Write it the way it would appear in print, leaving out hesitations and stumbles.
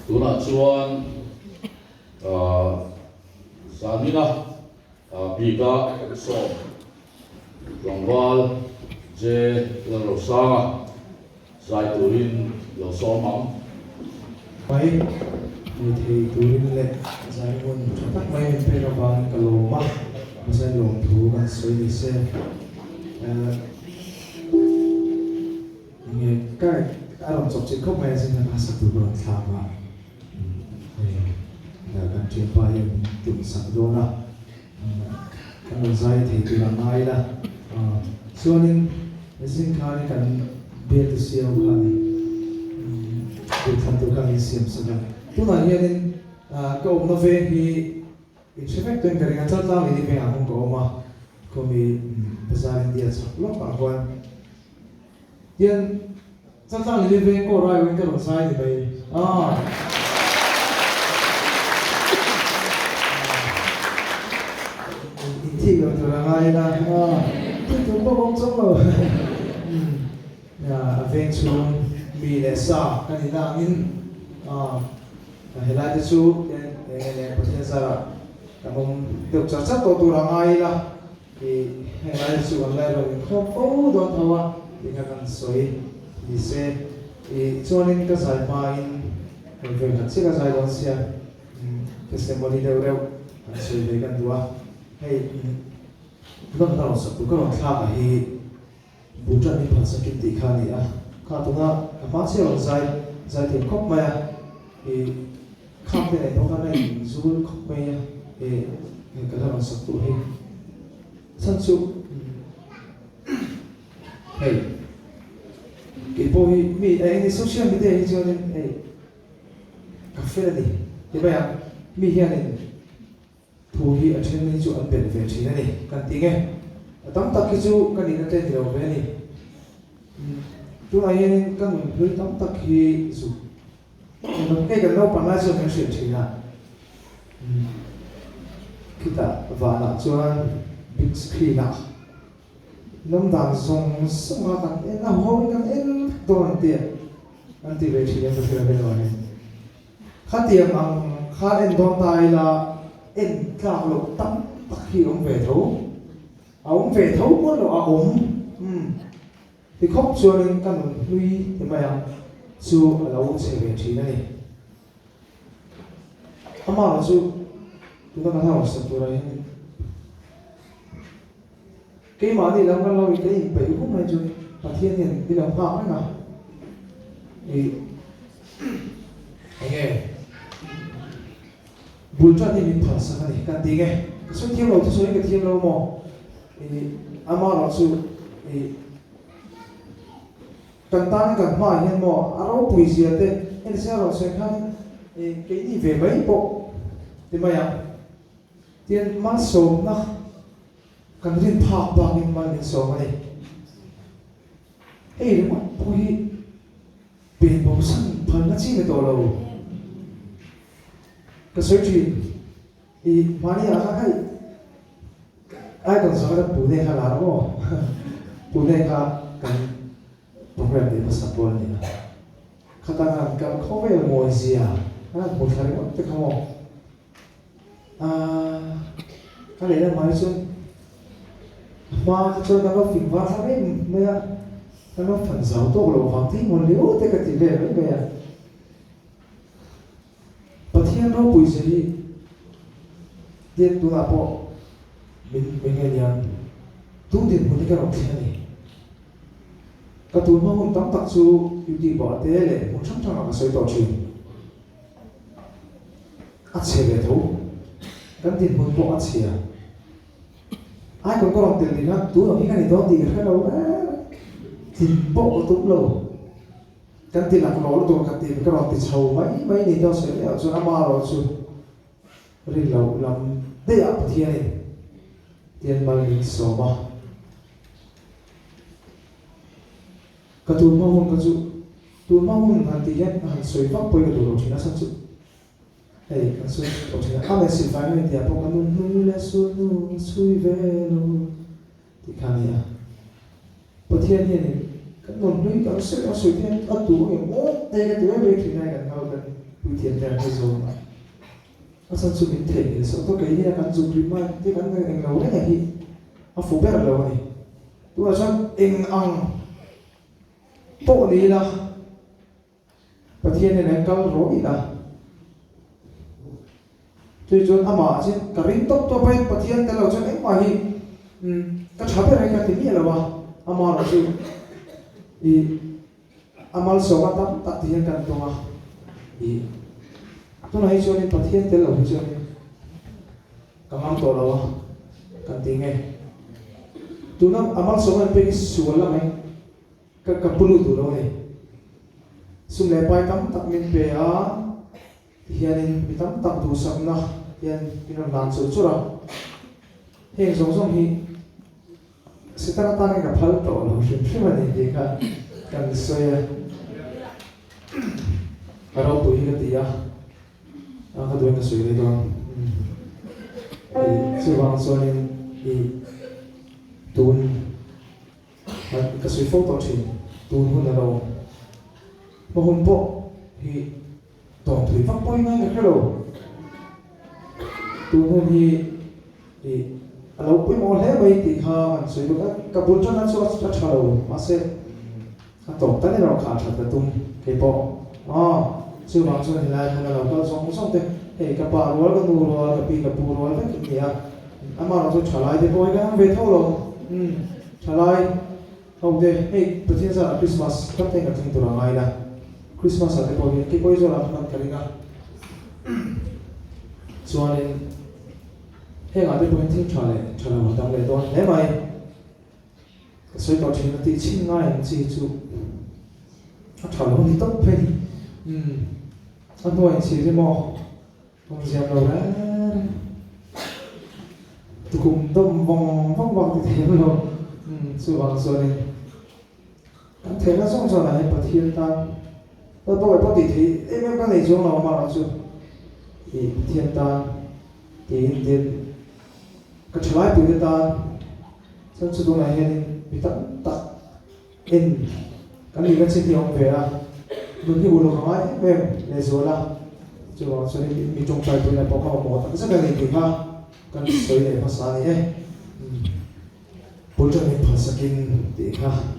Tunah chuan Zanina bika kan sawm tlangval J Lalrosanga zai turin lo sawm ang. Mai ni thei turin leh zai hun tha tak mai min pek avangin ka lawm a, mahse lawmthu kan sawi ni se. Enge ka a rawn chawp chilh khawp mai a zin a sak tur ka rawn thlak a, hei kan thianpa hian min tum sak dawn a, kan rawn zai thei tur a ngai la, chuanin zing khanin kan bial te siam khan duhthlan tur khan min siam sak a, tunah hianin ka awmna veng hi in hre vek tawhin ka ring a, Chaltlang leh vengah kawng ka awm a, khawmi Bazar India chhak lawkah khuan. Tian Chaltlang leh veng pawh rai awin ka rawn zai ni mai a. Inthik lo tur a ngai ila a, thik tur pawh ka awm chawng lo. A veng chhung mi leh sa ka nihna angin helai te chu tian eng nge leh Pathian zarah kan awm deuh char char tawh tur a ngai ila. I heng lai chu an lai rawn inkhawm fo dawn tho a tih kha kan sawi ni se. I chuanin ka zai hmain rawn ve khat chiah ka zai dawn sia testimony deuh reuh kan sawi ve kan duh a. Hei lawm hna rawn sak tur ka rawn thlak a hi Bhutan hi phalsakin tih kha a ni a, kha tuna ka hma chiah rawn zai zai thiam khawp mai a, i kham te nei bawk a na in zul khawp mai a, i ka la rawn sak duh hei chhan chu hei kei pawh hi mi eng ni social media hi chuanin hei ka fel a ni ti mai ang mi hianin Thu hi a then hi chu an belh ve thin a ni kan ti nge. A tam tak hi chu ka nihna te ni lo ve a ni. Tunah hianin ka nun hlui tam tak hi zuk hei kan naupang lai chuan kan hrilh thin a. Khitah vanah chuan big screen ah nawm dan zawng zawng a kan en a huau in kan en vek dawn an ti a. An ti ve thin em ka hria ve lo a ni. Khatiang ang khan en dawn ta ila en tlak loh tam tak hi a awm ve tho. A awm ve tho pawn loh a awm. Umm. Ti khawp chuanin ka nun hlui ti mai ang chu a lo che ve thin a ni. Amah chu tuna kan hausa turah hian Keimahni lam kan lo in ka inpeih vum mai chu Pathian hian min lo nghak reng a, ih enge bul tan hi min phalsak a ni kan ti nge ka sawi thiam lo thusawi ka thiam lo maw ih amaherawh chu ih kan tan kan hmaah hian maw a ropui zia te heti erawh sawi khan ih keini ve mai pawh ti mai ang tin malsawmna. Kan rin phak bangin mal min sawm a ni. Hei ringawt pawh hi pen bosan phalna chi ni tawh lo. Ka sawi thin, i mahni ah khan hei icon zawng kha Pune kha lar maw? Pune kha kan program neih hmasa pawl a ni a. Khata khan kan khawvel mawizia kan han hmu thla ringawt te kha maw? Aaa ka lehlam ah hi chuan a hma te chuan kan lo fing var thla mai mai a, kan lo fan zau tawk loh vang thei mawn leh aw te ka ti vel mai mai a. Pathian ropui zia hi tiang tunah pawh min eng nge niang tun dinhmun hi ka rawn thleng a ni. Ka tun hma hun tam tak chu YouTube ah te leh hmun hrang hrangah ka sawi tawh thin. A chhe ve tho. Kan dinhmun pawh a chhia. Icon ka rawn tel ding a, tun ang hi ka ni dawn tih ka hre lo reng. Tlin pawh ka tum lo. Kan ti laklawh lutuk a ka ti ka rawn ti chho mai mai ni dawn sawi leh chuan ama erawh chu rin loh lam daih ah Pathianin tian mal min sawm a. Ka tun hma hun ka chu tun hma hun han tih hian han sawi vak pawhin ka duh lo thin a chhan chu hei kan sawi tawh thin a amen silfai mai tih ah pawh ka nun hnu leh sul hnu ka chhui ve lo tih kha a ni a Pathian hianin kan nun hlui kan sawi ang sawi te hian a duh ang em aw te ka ti mai mai thin a kan nghal kan. Puithiam te an hre zawm a. A chhan chu min theihnghilh sawh tawh kei hian kan zuk rim a engtin kan eng lo reng a hi a fu ber lo a ni. Tunah chuan eng ang pawh ni ila Pathian hian eng kal rawh ila Chumi chuan amah chuan ka ring tawp tawp a, Pathian tel lo chuan engmah hi ka tha ber hi ka ti miah lo a, amah erawh chu ih a malsawma tam tak ti hian kan tawng a, ih tunah hi chuanin Pathian tel lo hi chuanin ka ngam tawh lo a kan ti nge tuna a malsawma an pek hi sual lamah hi Ka ka pu lut duh lo a ni. Sum leh pai tam tak min pe a, tihianin mi tam tak duhsakna hian min rawn lan churh churh a. Heng zawng zawng hi Setana tanin ka phal tawh lo hrim hrim a ni tih kha kan sawi a. Ka ropui hi ka ti a, ka duhin ka sawi leh dawn. Chuvang chuanin i tun. Ka sawi fo tawh thin, tun hun a lo hma hun pawh hi tawng thui vak pawhin ngai ka hre lo. Tun hun hi ih a lo pawimawh hle mai tih kha kan sawi bawk a, ka bul tanna chu a tha lo mahse a tawp tan erawh kha a that ka tum keipawh aw chuvang chuan helai hmun a lo kal zawng zawng te hei ka pa rual ka nu rual ka pi ka pu rual vek in ni a. Amah chu thalai te pawh hi kan awm ve tho lo. Umm, thalai ho te, hei Pathian zarah Christmas tam te kan thleng tur a ngai la. Christmas ah te pawh hian keipawh hi zawlah hman ka ring a. Chuanin hengah te pawh hian thil tha leh tha lo a tam leh dawn hle mai. Ka sawi tawh thin a tih chhin ngai ang chi chu a tha lo a ni tawp phei. Umm, a hnuai inchhir hi maw? Awm ziam lo reng reng. Tukum dawm vawng vawng vak ti thei lo. Chuvang chuanin kan theihna zawng chuan ah hian Pathian tan pawh pawh pawh tih theih em em ka nei chuang lo amaherawh chu ih Pathian tan tiin tin ka thalai puite tan chuan chu tunah hianin mi tam tak En, kan lihna chin hi a awm ve a, nun hi uluk a ngai em em lehzual a, chuvang chuan in mi tawngtai puina pawh kha mamawh tak zet a ni tih kha kan sawi leh hmasa a ni e. Bul tan in phalsakin tih kha.